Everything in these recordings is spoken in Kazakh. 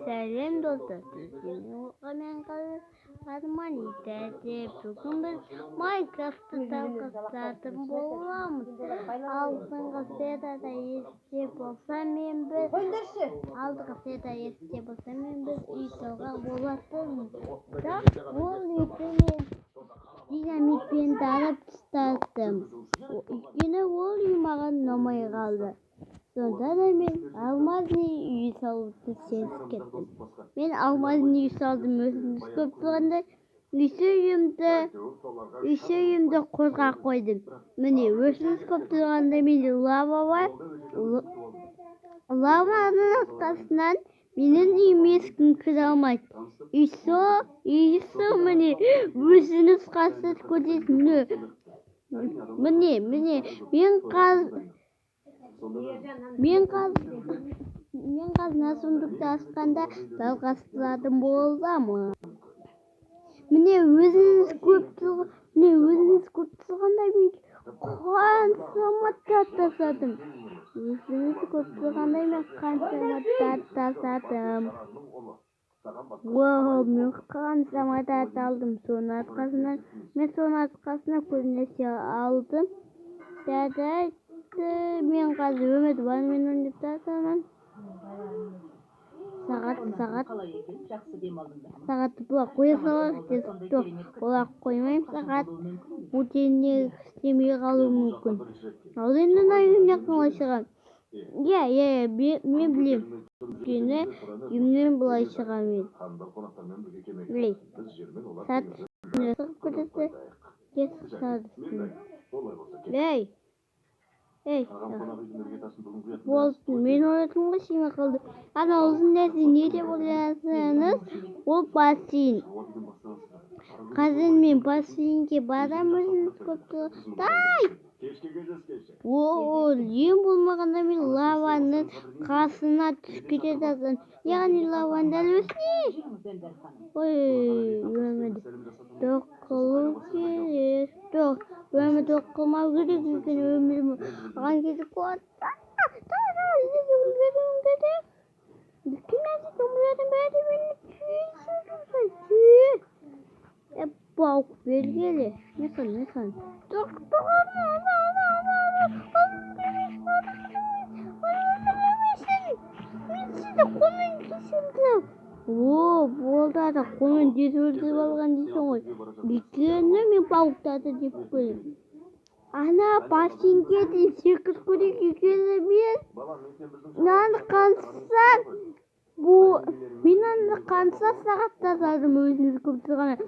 Сәлем, достар! Сіздермен Арманита деп бүгін біз Майнкрафтты талқылайтын боламыз. Алдыңғы серияда есте болса, мен бір Қойыңдаршы. Алдыңғы серияда есте болса, мен бір үй салған болатынмын. Бірақ ол үйді мен динамитпен дарып тастадым. Өйткені ол үй маған ұнамай қалды. Сонда да мен алмазный үй салуды шешіп кеттім. Мен алмазный үй салдым, өзіңіз көріп тұрғандай. Үйсі үйімді қорға қойдым. Міне, өзіңіз көріп тұрғандай, менде лава бар. Лаваның арқасынан менің үйіме ешкім кіре алмайды. Үйсі, міне, өзіңіз қазір көресіз. Міне, міне, мен қазір мына сундукты ашқанда жалғастыратын боламын. Міне, өзіңіз көріп тұрғандай, мен қаншама зат тастадым. Өзіңіз көріп тұрғандай, мен қаншама зат тастадым. Уау, мен қаншама зат алдым. Соның арқасынан мен соның арқасынан көп нәрсе алдым. Жарайды, мен қазір өмір бармен ойнап жатырмын. Сағат Қалай екен? Жақсы демалдыңдар ма? Сағатты бұлай қоя салайық. Жоқ, олай қоймаймын сағат. Өте істемей қалуы мүмкін. Ал енді мына үйімнен қалай шығамын? Иә, мен білемін. Өйткені үйімнен былай шығамын мен. Ей, сағат шығып кетеді. Тез шығады. Ей, ей, болды, мен ойладым ғой, істемей қалды. Ана ұзын нәрсе не деп ойласаңыз, ол бассейн. Қазір мен бассейнге барамын, өзіңіз көріп тұрғандай. О, ең болмағанда мен лаваның қасына түсіп кете жаздым. Яғни лаваның дәл үстіне. Ой, өмір жоқ қылу керек. Жоқ, өмір жоқ қылмау керек, өйткені өмір маған керек болады. Керек. Кім нәрсе өмірдің бәрі мені түйе. Паук, бергелі. Механ, механ. Жоқ, жоқ, ана, ана, ана, ана, ана, мен сені қолмен кесемін. О, болды, ана қолмен тесіп өлтіріп алған дейсің ғой. Өйткені мен пауктарды жеп қоямын. Ана бассейнге дейін секіріп көрейік, өйткені мен мынаны қанша бұл мен аны қанша сағат жасадым, өзіңіз көріп тұрғандай.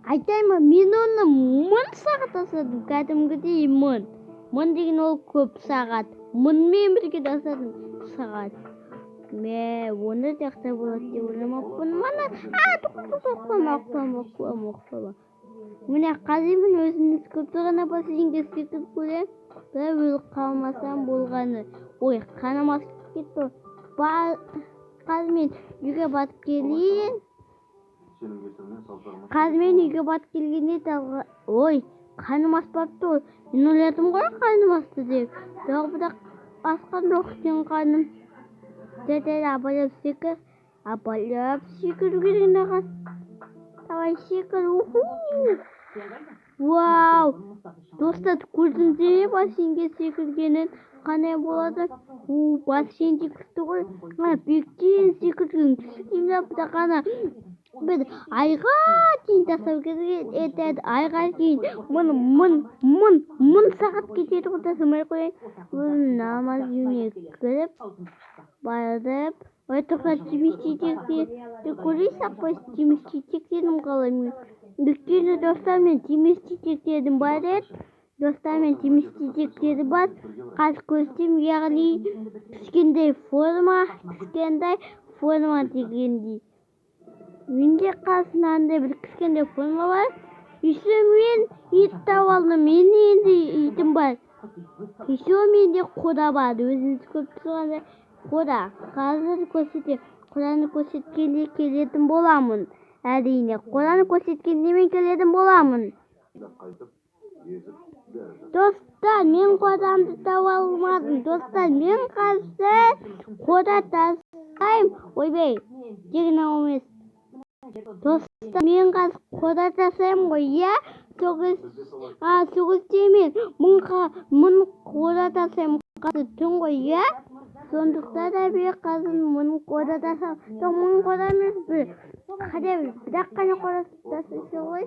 Айтайын ба, мен оны 1000 сағат жасадым, кәдімгідей 1000. 1000 деген ол көп сағат. 1000-мен бірге жасадым сағат. Мә, оны жақсы болады деп ойламаппын. Мана, а, тоқта, құлама, құлама, құлама, құлама. Міне, қазір мен өзіңіз көріп тұрғандай бассейнге секіріп көремін. Бірақ өліп қалмасам болғаны. Ой, қаным асып кетті. Қазір мен үйге батып келейін. Қазір мен үйге батып келгенде тағы. Ой, қаным аспапты ғой. Мен ойладым ғой қаным асты деп. Бірақ асқан жоқ екен қаным. Дәл абайлап секір. Абайлап секіру керек мынаған. Давай, секір. Уху! Вау! Достар, көрдіңіздер ме бассейнге секіргенін қандай болады? У, бассейнде күшті ғой. Ана биіктен секірген күшті, бірақ ана бір айға дейін тастау керек еді. Айға дейін мың мың мың мың сағат кетеді ғой, тастамай қояйын. Өзім намаз үйіне кіріп барып, ой, тоқта, темір көрейік па? Темір дедім қалай мен? Өйткені, достар, мен темір дедім бар еді. Достар, мен темір бар. Қазір көрсетемін, яғни кішкентай форма, кішкентай форма дегендей. Менде қазір мынандай бір кішкентай форма бар. Еще мен ит тауып алдым. Менің енді итім бар. Еще менде қора бар. Өзіңіз көріп тұрғандай, қора. Қазір көрсетемін. Қораны көрсеткенде келетін боламын. Әрине, қораны көрсеткенде мен келетін боламын. Қайтып езіп. Достар, мен қорамды таба алмадым. Достар, мен қазір қора тастаймын. Ойбай, деген емес. Достар, мен қазір қора тастаймын ғой, иә? Сол кезде мен мың қора тастаймын. Қазір түн ғой, иә? Сондықтан да мен қазір мың қора тастаймын. Жоқ, мың қора емес, бір. Хотя бы бір-ақ қана қора тастайсың ғой.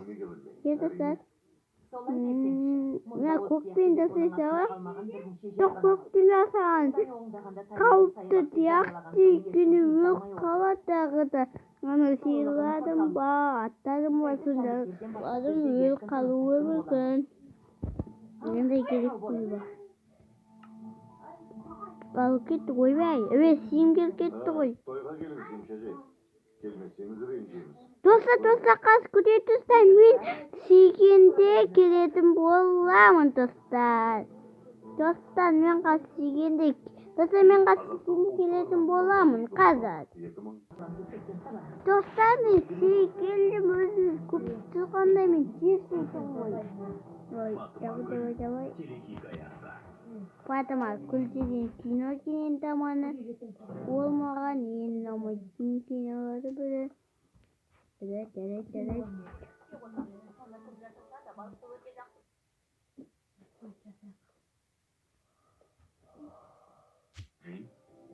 Иә, достар. Мына көкпен жасай салайық. Жоқ, көкпен жасаған қауіпті сияқты, өйткені өліп қалады тағы да. Ана сиырларым ба, аттарым ба, сондайларым өліп қалуы мүмкін. Енді керек қой ба. Алып кетті, ойбай, әуе, сиым келіп кетті ғой. Тойға келіңіз, емші. Келмесеңіз ренжиміз. Достар, достар, қазір күте тұрсыздар, мен сүйгенде келетін боламын, достар. Достар, мен қазір сүйгенде, достар, мен қазір сүйгенде келетін боламын, қазір. 2000. Достар, мен сүйгендім, өзіңіз көп тұрғанда мен тез сүйдім ғой. Ой, давай, давай, давай. Фатима, Күл деген кино екен таманы. Ол маған ең ұнамайтын кинолардың бірі. Жарайды, жарайды, жарайды.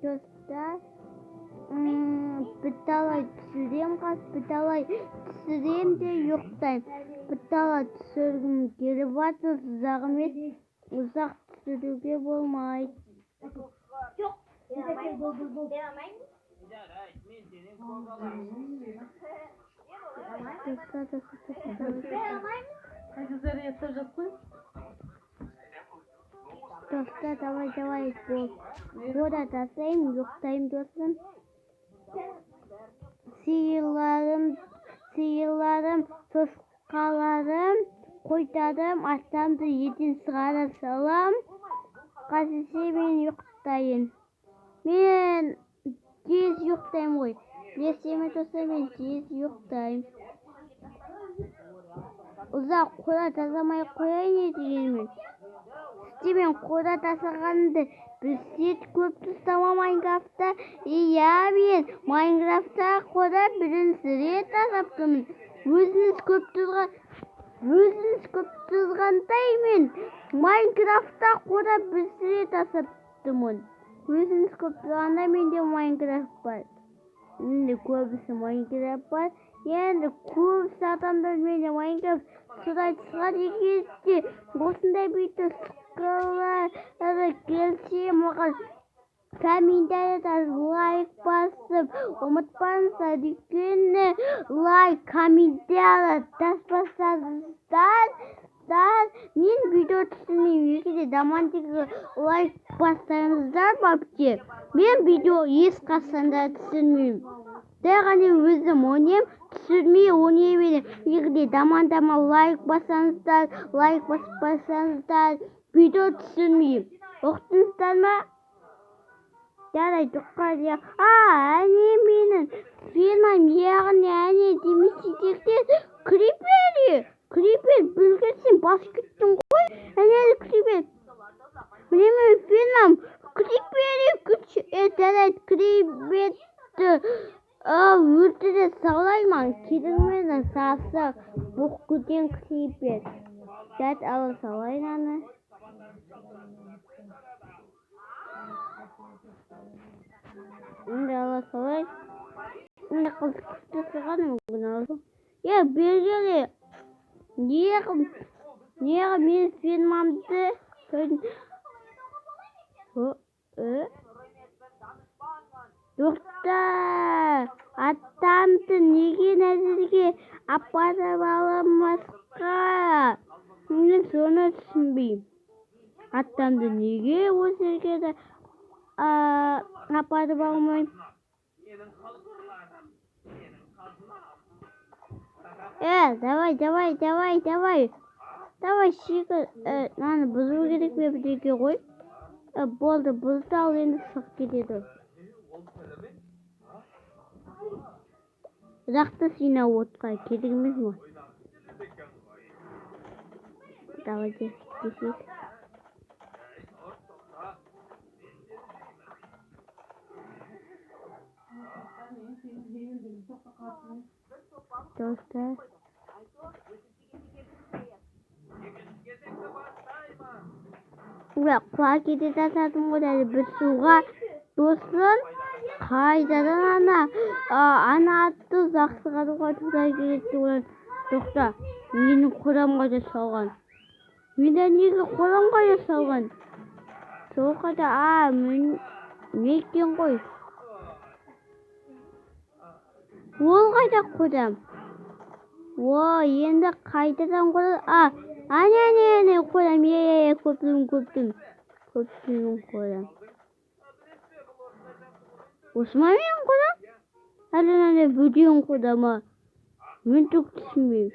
Достар, бірталай түсірем қазір, бірталай түсірем де ұйықтаймын. Бірталай түсіргім келіп жатыр, ұзақ емес, ұзақ түсіруге болмайды. Жоқ, бере алмаймын. Достар, достар, достар, давай. Бере алмаймын. Қайсы жат қой? Достар, давай, давай, бол. Қора тастаймын, ұйықтаймын, достым. Сиырларым, сиырларым, тосқаларым, қойтарым, аттарымды ертең шығара салам. Қазірше мен ұйықтайын. Мен тез ұйықтаймын ғой. Білесіздер ме, достар, мен тез ұйықтаймын. Ұзақ қора тазамай қояйын не дегенмен. Сізде мен қора тасығанды білсе көп тастама Майнкрафтта. Иә, мен Майнкрафтта қора бірінші рет жасап тұрмын. Өзіңіз көп тұрғандай мен Майнкрафтта қора бірінші рет жасап тұрмын. Өзіңіз көп тұрғанда менде Майнкрафт бар. Енді көбісі Майнкрафт бар. Енді көбісі адамдар менде Майнкрафт сұрайды шығар. Егер де осындай видео шыққылары келсе, маған комментарияда лайк басып ұмытпаңыздар. Өйткені лайк, комментарий таспасаңыздар, мен видео түсірмеймін. Егер де Дамантиге лайк бассаңыздар, вообще мен видео ешқашан да түсірмеймін. Жай ғана өзім ойнаймын, түсірмей ойнай беремін. Егер де Дамантама лайк бассаңыздар, лайк баспасаңыздар, видео түсірмеймін. Ұқтыңыздар ма? Жарайды, ұққар. А, әне менің фермам, яғни әне демесеңдер, крипер, крипер, бүлгір, сен басып кеттің ғой. Әне крипер. Міне менің фермам, крипер, күш, жарайды, криперді өлтіре салаймын. Керек мені сасық, боқ көтен крипер. Жарайды, ала салайын аны. Енді ала салайын. Енді қыз күшті сыған мүмкін алсам. Е, бергеле. Неғып мен фермамды көрдім? Тоқта, аттамды неге нәзірге апарып аламасқа? Мен соны түсінбеймін. Аттамды неге осы жерге де, апарып алмаймын? Давай, давай, давай, давай. Давай, шикір. Мынаны бұзу керек пе бірдеңе ғой? Болды, бұзды, ал енді шығып кетеді. Ұзақты сина отқа керек емес ме? Давайте. Десек. Достар. Ура, құлап кете жаздадым ғой әлі бір суға. Достар, қайдадан ана, ана атты жақсы қарауға тура келеді ғой. Тоқта, менің қорам қайда салған? Менде неге қорам қайда салған? Сол қайда? А, мен не екен ғой? Ол қайда қорам? О, енді қайтадан қорам. А, әне, әне, әне, қорам. Е, көптім, көптім. Көптім қорам. Осы ма менің қорам? Әлі әне бөтен қора ма? Мен түк түсінбеймін.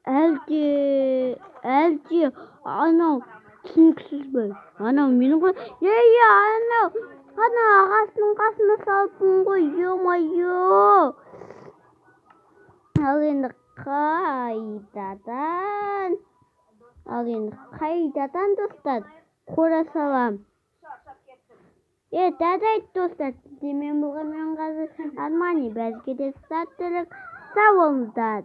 Әлде анау түсініксіз бе? Анау менің қорам. Е, е, анау, ана ағасының қасына салыппын ғой, ё-моё. Ал енді қайтадан, ал енді қайтадан достар, қора салам. Е, жарайды достар, сіздермен болған мен қазір Армани. Бәріңізге де сәттілік, сау болыңыздар.